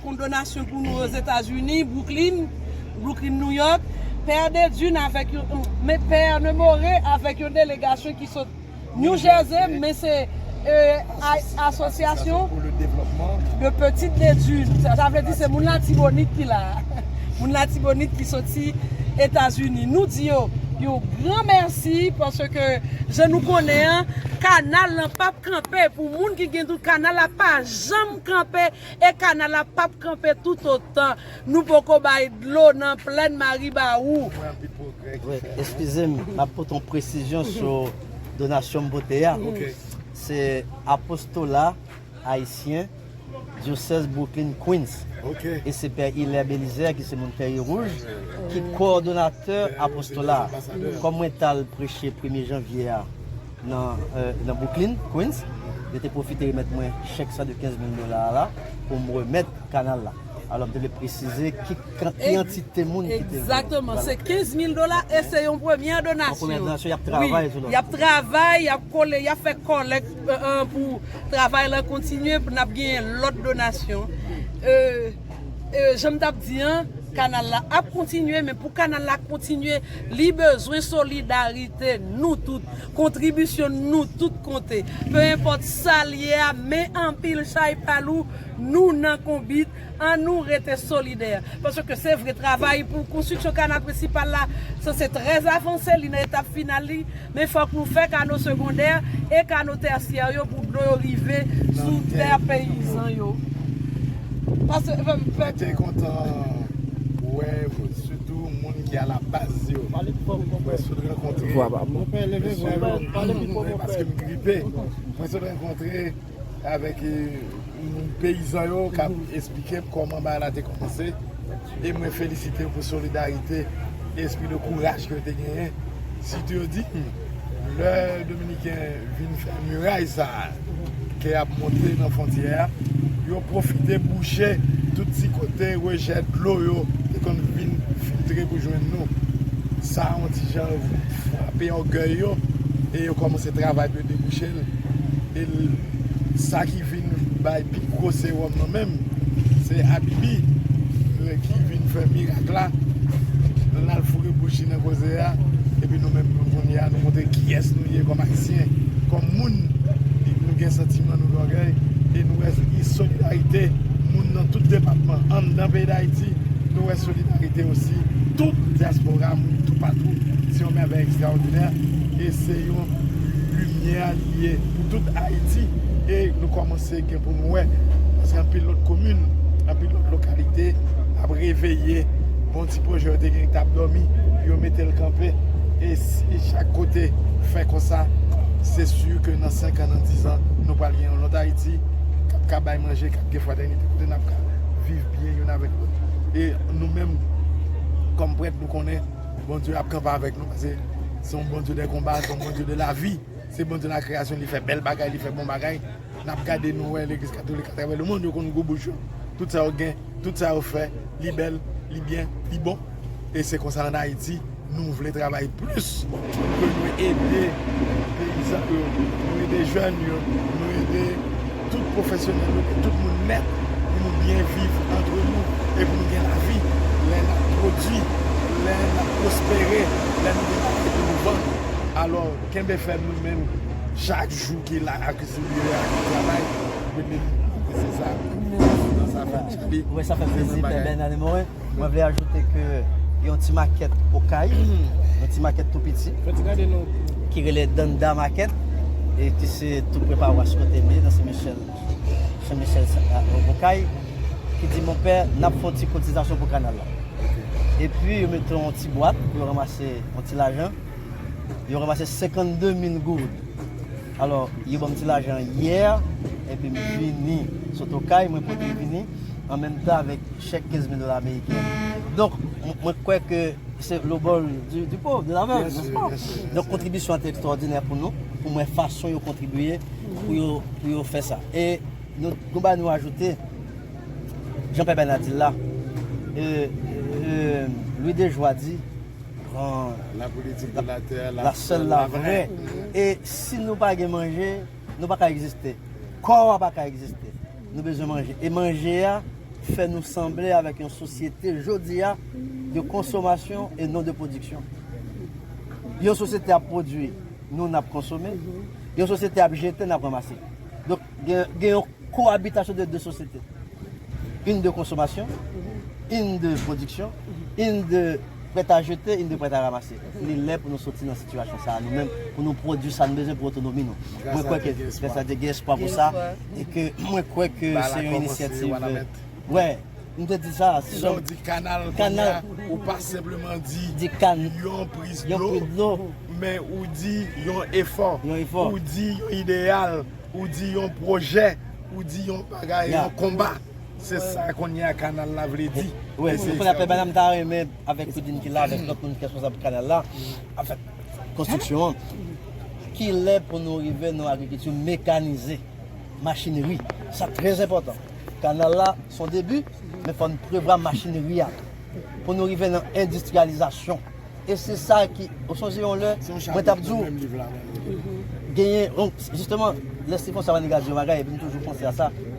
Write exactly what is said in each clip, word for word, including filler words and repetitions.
Yon donasyon pou nou Ozetazini, Brooklyn, Brooklyn, New York. Pè Dedune avèk yon, men Pè Nemore avèk yon delegasyon ki sot New Jersey, men se, euh, a- asosyasyon de Petite Dedune. Sa, sa vle di se moun Latibonit ki la. Moun Latibonit ki soti Etazini. Nou di yo yon gran mèsi paske jan nou konnen an, kanal lan p ap kanpe. Pou moun ki gen dout, kanal la pa janm kanpe. E kanal la p ap kanpe toutotan nou poko bay dlo nan plèn Maribawou. Wi, eskize m, m ap pote yon presizyon sou donasyon m pote a. Se apostola ayisyen, dyosèz Brooklyn, Queens. E se Pè Hilaire Belizaire, ki se moun Tèri Wouj, ki kowòdonatè apostola a. Kòm mwen t al preche premye janvye a nan, euh, nan Brooklyn, Queens, yo te pwofite remèt mwen chèk sa de kenz mil dola a la pou m remèt kanal la. Alò, m te vle presize ki kan- ki antite moun ki te vle. Egzakteman, se kenz mil dola e se yon premyè donasyon. Yon premyè donasyon, y ap travay sou lòt. Y ap travay, y ap kole, y ap fè kòlèk, euh, euh, pou travay la kontinye, pou n ap genyen lòt donasyon. Euh, euh, jan m t ap di an, kanal la ap kontinye, men pou kanal la kontinye, li bezwen solidarite nou tout, kontribisyon nou tout konte. Pe enpòt sa l ye a, men anpil chay pa lou, nou nan konbit, annou rete solidè. Paske se vre, travay pou konstriksyon kanal prensipal la sanse trè avanse, li nan etap final li, men fòk nou fè kano segondè e kano tèsyè yo pou dlo yo rive sou tè peyizan yo. Paske, mwen te kontan wè, sitou moun ki a la baz yo. Mwen sot rankontre. Vwa ba m. Mesye yo, paske m gripe. Mwen sot rankontre avèk, eh, peyizan yo k ap esplike m kòman bagay la te kòmanse. E mwen felisite yo pou solidarite e espri de kouraj ke yo te genyen. Sitou yo di m, lè Dominiken vin fè miray sa a, ke y ap monte nan fwontyè a, yo pwofite bouche tout ti kote rejè dlo yo te konn vin filtre pou jwenn nou. Sa yon ti jan frape ògèy yo, e yo kòmanse travay pou yo debouche l. E l- sa ki vin bay pi gwo sewòm nan menm, se Abibi, eh, ki vin fè mirak la. L al foure bouch li nan koze a, epi nou menm, nou kounye a, nou montre kiyès nou ye kòm Ayisyen, kòm moun. Nou gen santiman, nou gen ògèy, e nou wè solidarite moun nan tout depatman, anndan peyi Dayiti, nou wè solidarite osi tout dyaspora, moun toupatou. Se yon mèvèy ekstraòdinè, e se yon limyè li ye pou tout Ayiti. E nou kòmanse gen pou nou wè, paske anpil lòt komin, anpil lòt lokalite ap reveye. Bon, ti pwojè yo te gen ki t ap dòmi, yo mete l kanpe. E si chak kote fè konsa, se si ke nan senk an, nan diz an, nou pral gen yon lòt Ayiti k ap ka bay manje, k ap gen fratènite, kote n ap ka viv byen youn avèk lòt. E nou menm, kòm prèt, nou konnen Bondye ap kanpe avèk nou, paske se yon Bondye de konba, se yon Bondye de lavi, se Bondye lakreyasyon, li fè bèl bagay, li fè bon bagay. N ap gade, nou wè legliz katolik atravè lemonn, yo konn gwo bouch yo. Tout sa yo gen, tout sa yo fè, li bèl, li byen, li bon. E se konsa ann Ayiti, nou vle travay plis pou nou ede peyizan yo, nou ede jèn yo, nou ede tout pwofesyonèl yo, tout moun nèt, pou nou byen viv antre nou e pou nou gen lavi. Lè n ap pwodui, lè n ap pwospere, lè nou gen bagay pou nou vann. Alò, kenbe fèm nou menm, chak jou ki la ak Zouliye a ki travay, mete nou se sa. Nan sa fè Chali. Wè, sa fè plezi, Pè Bernard Morin. Mwen vle ajoute ke yon ti makèt Okay, yon ti makèt tou piti, ki rele Danda Market, e ki se tou pre pawas kote m ye, nan Sen Michel, Sen Michel, a, Okay, ki di, Monpè, n ap fè yon ti kotizasyon pou kanal la. Epi, yo mete yon ti bwat pou yo ranmase yon ti lajan. Yo ranmase senkannde mil goud. Alò, yo ban m ti lajan yè, epi m vini sot Okay, mwen pote l vini, an menm tan avèk chèk kenz mil dola ameriken. Donk, m-, mwen kwè ke se l'obol du, du pauvre, de la veuve, n'est-ce pas? Donk, kontribisyon an te ekstraòdinè pou nou, pou m wè fason yo kontribye, pou yo, pou yo fè sa. E nou, nou ba nou ajoute, Jean-Pierre Bernard di l la, e, e, Louis Déjoie di, pran la politique de la terre, la seule, la vraie. E si nou pa gen manje, nou pa ka egziste. Kò a pa ka egziste. Nou bezwen manje. E manje a, fè nou sanble avèk yon sosyete jodi a de konsomasyon e non de pwodiksyon. Yon sosyete ap pwodui, nou n ap konsome. Yon sosyete ap jete, n ap ranmase. Donk, gen, gen yon koabitasyon de de sosyete. Une de consommation, une de production, une de prêt à jeter, une de prêt à ramasser. Li lè pou nou soti nan sitiyasyon sa a nou menm, pou nou pwodui sa nou bezwen pou otonomi nou. Mwen kwè ke, grâce à Dieu, gen espwa pou sa, e ke mwen kwè ke se yon inisyativ, wè, m te di sa, si w di kanal, kounye a, ou pa senpleman di yon priz dlo, men ou di yon efò, ou di yon ideyal, ou di yon pwojè, ou di yon bagay, yon konba. Se sa kounye a kanal la vle di. Wi, se kounye a pèp la, m ta renmen avèk Claudine ki la, avèk lòt moun ki responsab kanal la, anfèt, konstriksyon an, ki lè pou nou rive nan agrikilti mekanize, machinri. Sa trè enpòtan. Kanal la, se yon debi, men fò n prevwa machinri a. Pou nou rive nan endistriyalizasyon. E se sa ki, ou sonje yon lè, mwen t ap di w, genyen, jisteman, lè Steve François Manigat di yon bagay, epi m toujou panse a sa. Li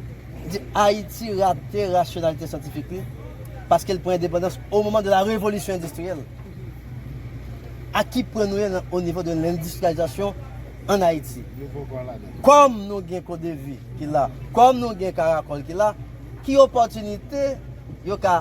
di, Ayiti rate rasyonalite syantifik li, paske l pran endepandans au moment de la révolution industrielle. A ki pwen nou ye nan, o nivo de lendistriyalizasyon ann Ayiti? Kòm nou gen Kodevi ki la, kòm nou gen Karakòl ki la, ki opòtinite yo ka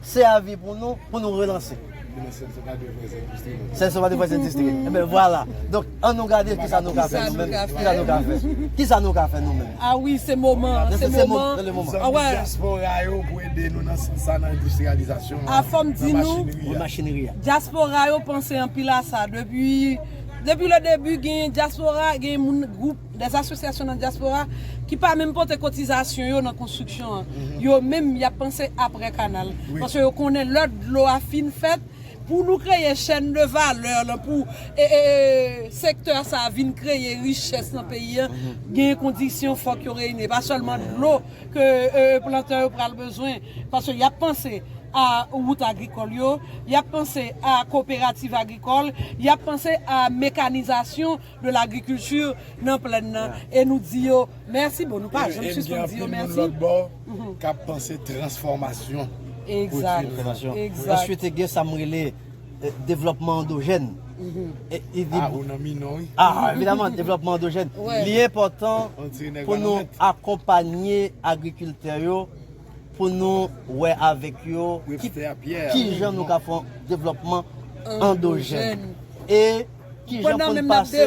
sèvi pou nou, pou nou relanse? Sèl se pa de vrè endistri. Sèl se pa de vrè endistri. Enben, vwala. Donk, an nou gade kisa nou ka fè nou menm. Kisa nou ka fè? Kisa nou ka fè nou menm? A wi, se moman an, se moman an. Zòt gen dyaspora yo pou ede nou nan sans sa, nan endistriyalizasyon an, nan machinri a. Dyaspora yo panse anpil a sa. Depi, depi le debi, gen dyaspora, gen moun, gwoup, dè asosyasyon nan dyaspora ki pa menm pote kotizasyon yo nan konstriksyon an. Yo menm, y ap panse apre kanal. Paske yo konnen lè dlo a fin fèt, pou nou kreye chèn de valè lan, pou, e, e, e, sektè sa a vin kreye richès nan peyi a, gen kondisyon fòk yo reyini. Pa sèlman dlo ke, e, plantè yo pral bezwen, paske y ap panse a wout agrikòl yo, y ap panse a koperativ agrikòl, y ap panse a mekanizasyon de lagrikilti nan plèn nan. E nou di yo mèsi. Bon, nou pa janm sispann di yo mèsi. Lòt bò, k ap panse transfòmasyon. Egzak. Transfòmasyon. Egzak. Answit, gen sa m rele, e, devlòpman andojèn. E, e, a, ou nan minon, wi. A, evidaman, devlòpman andojèn. Li enpòtan pou nou akonpanye agrikiltè yo, pou nou wè avèk yo ki, ki jan nou ka fè yon devlòpman andojèn. E kijan pou n pase,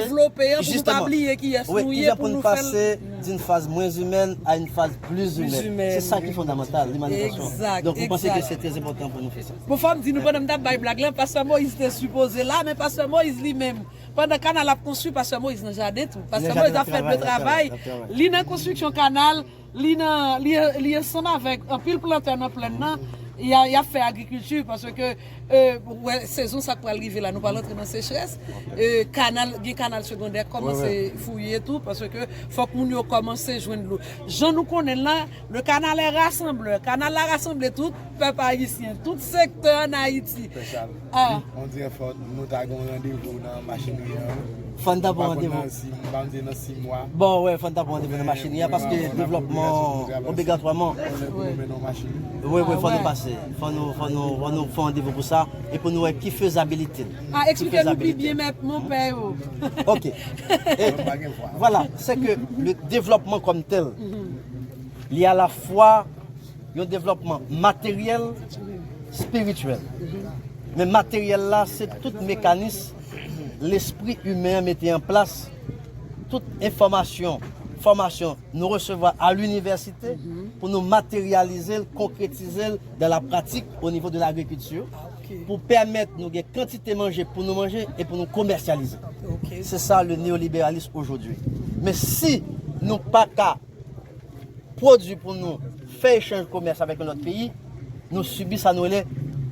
jisteman, wi, kijan pou n pase d'une phase moins humaine à une phase plus humaine. Se sa ki fondamantal, limanizasyon. Donk, mwen panse ke se trè enpòtan pou nou fè sa. Bon, fò m di nou, pandan m t ap bay blag lan, pastè Moïse te sipoze la, men pastè Moïse li menm, pandan kanal ap konstwi, pastè Moïse nan jaden tou. Pastè Moïse ap fè de travay. Li nan konstriksyon kanal, li nan, li, li ansanm avèk anpil plantè nan plèn nan, y a, y ap fè agrikilti, paske, e, ou wè, sezon sa k pral rive la, nou pral antre nan sechrès. E, kanal, gen kanal segondè kòmanse fouye tou, paske fòk moun yo kòmanse jwenn dlo. Jan nou konnen l la, le canal est rassembleur. Kanal la rasanble tout pèp ayisyen, tout sektè ann Ayiti. Spécial. Ah. On dirait fò nou ta gen yon randevou nan machinri an, wi. Fò n ta pran randevou. M pa konn nan sis, m pa konn si nan sis mwa. Bon, wè, fò n ta pran randevou nan machinri a, paske devlòpman, obligatwaman. Wi, wi, fò nou pase. Fò nou, fò nou, fò nou fè randevou pou sa, e pou nou wè ki fezabilite l. Ah, eksplike nou pi byen, mèt, monpè yo. Ok. E, vwala, se ke le devlòpman kòm tèl, li alafwa yon devlòpman materyèl, espirityèl. Men materyèl la, se tout mekanis lespri imen an mete an plas, tout enfòmasyon, fòmasyon nou resevwa a linivèsite pou nou materyalize l, konkretize l dan la pratik o nivo de lagrikilti, pou pèmèt nou gen kantite manje pou nou manje e pou nou komèsyalize. Se sa le néolibéralisme aujourd'hui. Men si nou pa ka pwodui pou nou fè echanj komès avèk yon lòt peyi, nou sibi sa nou rele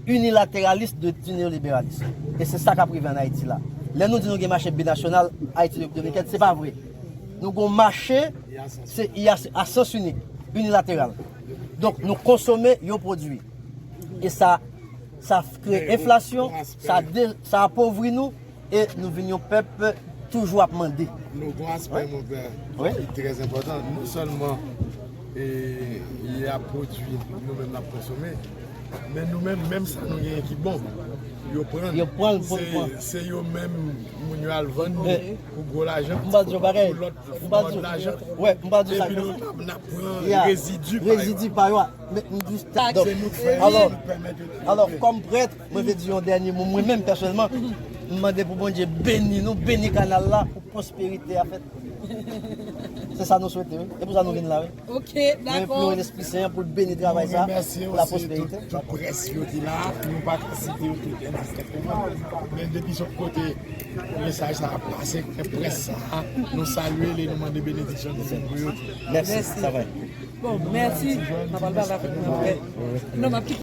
inilatéralisme de, du néolibéralisme. E se sa k ap rive ann Ayiti la. Lè nou di nou gen mache binasyonal, Ayiti, Repiblik Dominikèn, se pa vre. Nou gen yon mache, se, a, a sans inik, inilateral. Donk, nou konsome, yo pwodui. E sa, sa kreye enflasyon, sa de, sa apovri nou, e nou vin yon pèp toujou ap mande. Nou gen yon aspè, monpè, ki trè enpòtan. Non sèlman E, y ap pwodui, nou menm n ap konsome. Men nou menm, menm sa nou genyen ki bon, yo pran l. Yo pran l, pran l, Se- pran l. Se yo menm moun yo al vann li Eh. pou gwo lajan. M pa di yo bagay. Pou lòt M pa di lòt lajan. Wè, m pa di sa. Epi nou n ap- n ap pran Yeah. rezidi pa yo. Rezidi pa yo. Men m di sa. Se nou k fè Alò, li, pèmèt yo te alò, kòm prèt, mwen vle di yon dènye mo, mwen menm pèsonèlman, m mande pou Bondye beni nou, beni kanal la, pou pwosperite a fèt. Se sa nou swete, wi. E pou sa nou vin la, wi. Ok, Mwen dakò. implore Lespri Sen pou l beni travay sa, Remèsye pou la osi tout, pwosperite. Tout près yo ki la, nou pa ka site yo tout endistèkteman. Men depi sou kote mesaj sa a pase, près sa, nou salye li, nou mande benediksyon de Sentespri pou yo. Mèsi, sa va. Bon, mèsi. N ap al pale avèk nou apre. Non, m ap kite